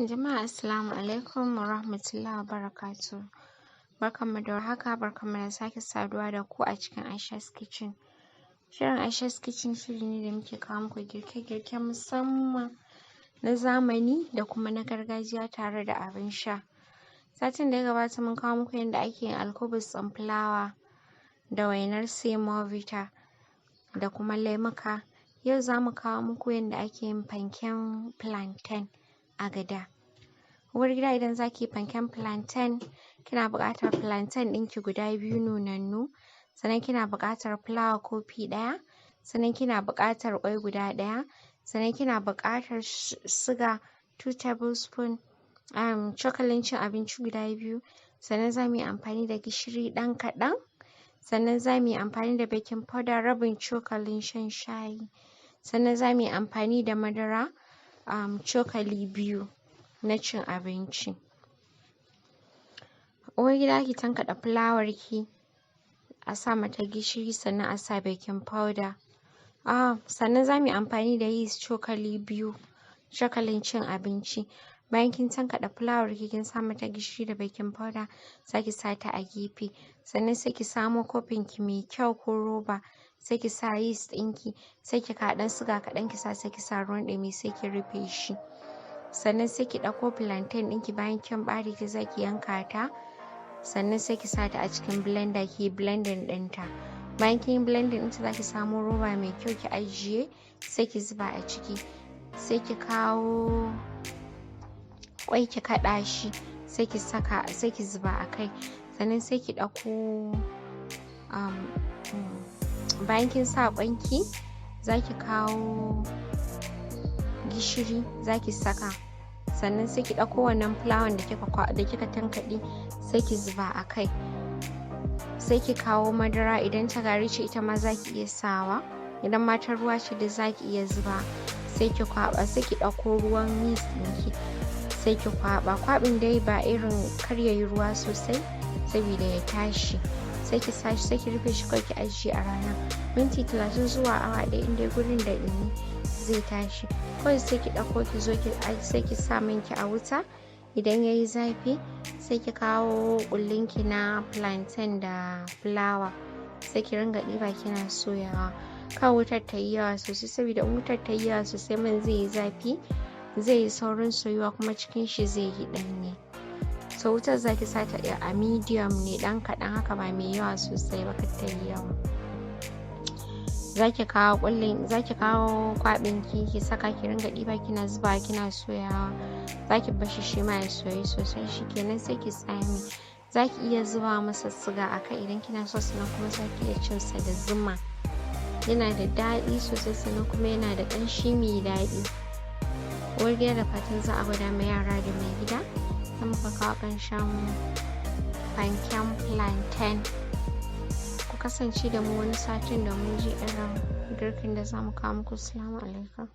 Jama'a, assalamu alaikum wa rahmatullahi wa barakatuhu. Barkanmu da warhaka, barkanmu da sake saduwa da ku a cikin Aisha's Kitchen. Shirin Aisha's Kitchen shiri ne da muke kawo muku girke-girke, musamman na zamani da kuma na gargajiya, tare da abin sha. Satin da ya gabata mun kawo muku yadda ake yin alkubus ɗin fulawa da wainar semovita da kuma lemuka. Yau za mu kawo muku yadda ake yin fanken plantain agada. Uwar gida, idan za ki yi fanken plantain, kina buƙatar plantain ɗinki guda biyu nunannu, sannan kina buƙatar fulawa kofi ɗaya, sannan kina buƙatar ƙwai guda ɗaya, sannan kina buƙatar siga 2 tablespoon, cokalin cin abinci guda biyu, sannan za mu yi amfani da gishiri ɗan kaɗan, sannan za mu yi amfani da baking powder rabin cokalin shan shayi, sannan za mu yi amfani da madara cokali 2 na cin abinci. Uwar gida, ki tankaɗe fulawar ki, a sa mata gishiri, sannan a sa baking powder. Sannan za mu yi amfani da yeast cokali 2, cokalin cin abinci. Bayan kin tankaɗe fulawar ki, kin sa mata gishiri da baking powder, za ki sa ta a gefe. Sannan sai ki samo kofin ki mai kyau ko roba, sai ki sa yeast ɗinki, sai ki kawo ɗan siga kaɗan ki sa, sai ki sa ruwan ɗumi, sai ki rufe shi. Sannan sai ki ɗauko plantain ɗinki. Bayan kin ɓare ta, za ki yanka ta, sannan sai ki sa ta a cikin blender, ki yi blending ɗinta. Bayan kin yi blending ɗinta, za ki samo roba mai kyau ki ajiye, sai ki zuba a ciki, sai ki kawo ƙwai ki kaɗa shi, sai ki saka, sai ki zuba a kai. Sannan sai ki ɗauko bayan kin sa ƙwanki, za ki kawo gishiri, za ki saka. Sannan sai ki ɗauko wannan fulawan da kika tankaɗe, sai ki zuba a kai. Sai ki kawo madara, idan ta gari ce ita ma za ki iya sawa, idan ma ta ruwa ce duk za ki iya zuba. Sai ki kwaɓa, sai ki ɗauko ruwan yeast ɗinki, sai ki kwaɓa. Kwaɓin dai ba irin kar ya yi ruwa sosai, saboda ya tashi. Sai ki sa shi, sai ki rufe shi kawai, ki ajiye a rana minti 30 zuwa awa 1. In dai gurin da ɗumi, zai tashi. Kawai sai ki ɗauko, ki zo ki, sai ki sa manki a wuta. Idan ya yi zafi, sai ki kawo ƙullinki na plantain da fulawa, sai ki ringa ɗiba kina soyawa. Kan wutar ta yi yawa sosai, saboda in wutar ta yi yawa sosai, man zai yi zafi, zai yi saurin soyuwa, kuma cikin shi zai yi ɗanye. So wutar za ki sa ta a medium ne, ɗan kaɗan haka, ba mai yawa sosai ba, kar ta yi yawa. Za ki kawo ƙullin, za ki kawo kwaɓin ki, ki saka, ki ringa ɗiba kina zubawa kina soyawa. Za ki bar shi shi ma ya soyu sosai. Shikenan, sai ki tsame. Za ki iya zuba masa siga a kai idan kina so, sannan kuma za ki iya cin sa da zuma. Yana da daɗi sosai, sannan kuma yana da ƙanshi mai daɗi. Uwar gida, da fatan za a gwada ma yara da mai gida. Sai muka kawo ƙarshen fanken plantain. Ku kasance da mu wani satin domin ji irin girkin da za mu kawo muku. Assalamu alaikum.